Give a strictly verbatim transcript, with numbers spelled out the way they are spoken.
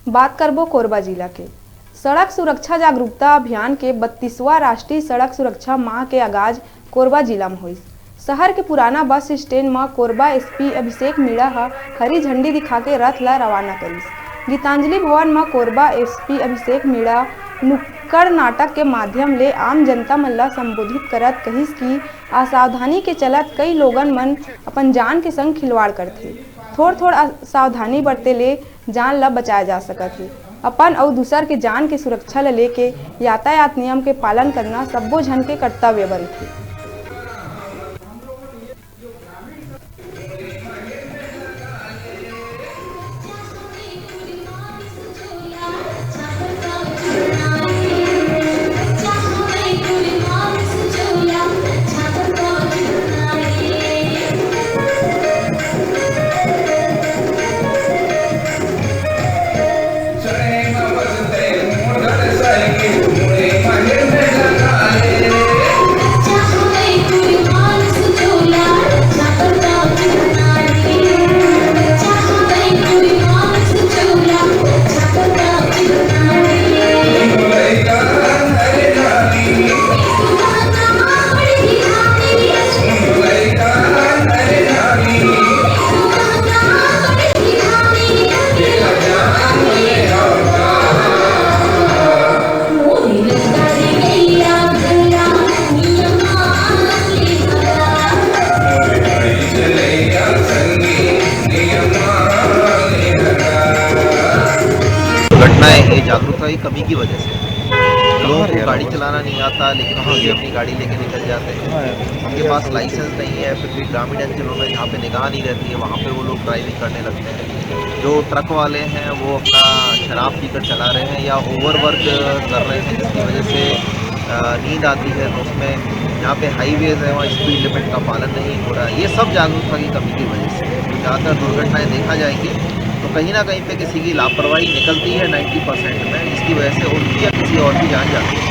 बात करबो कोरबा जिला के। सड़क सुरक्षा जागरूकता अभियान के बत्तीसवाँ राष्ट्रीय सड़क सुरक्षा माह के आगाज कोरबा जिला म होइस। शहर के पुराना बस स्टैंड म कोरबा एसपी अभिषेक मीणा ह हरी झंडी दिखाके रथ ल रवाना करिस। गीतांजलि भवन म कोरबा एसपी अभिषेक मीणा नुक्कड़ नाटक के माध्यम ले आम जनता मन ल संबोधित करत कहिस कि असावधानी के चलत कई लोगन मन अपन जान के संग खिलवाड़ करथे। थोर थोर असावधानी बरते ले जान ल बचाया जा सकत हे। अपन अउ दूसर के जान के सुरक्षा ल लेके यातायात नियम के पालन करना सब्बो झन के कर्तव्य बनथे। दुर्घटनाएं ये जागरूकता की कमी की वजह से। लोगों को गाड़ी चलाना नहीं आता, लेकिन फिर भी अपनी गाड़ी लेके निकल जाते हैं। उनके पास लाइसेंस नहीं है, फिर भी ग्रामीण अंचलों में जहाँ पे निगाह नहीं रहती है, वहाँ पे वो लोग ड्राइविंग करने लगते हैं। जो ट्रक वाले हैं, वो अपना शराब पीकर चला रहे हैं या ओवरवर्क कर रहे हैं, जिसकी वजह से अ, नींद आती है, तो उसमें जहाँ पे हाईवेज है, वहाँ स्पीड लिमिट का पालन नहीं हो रहा है। ये सब जागरूकता की कमी की वजह से ज़्यादातर दुर्घटनाएं देखा जाएंगी। तो कहीं ना कहीं पे किसी की लापरवाही निकलती है नाइन्टी परसेंट में, जिसकी वजह से उनकी या किसी और की जान जाती है।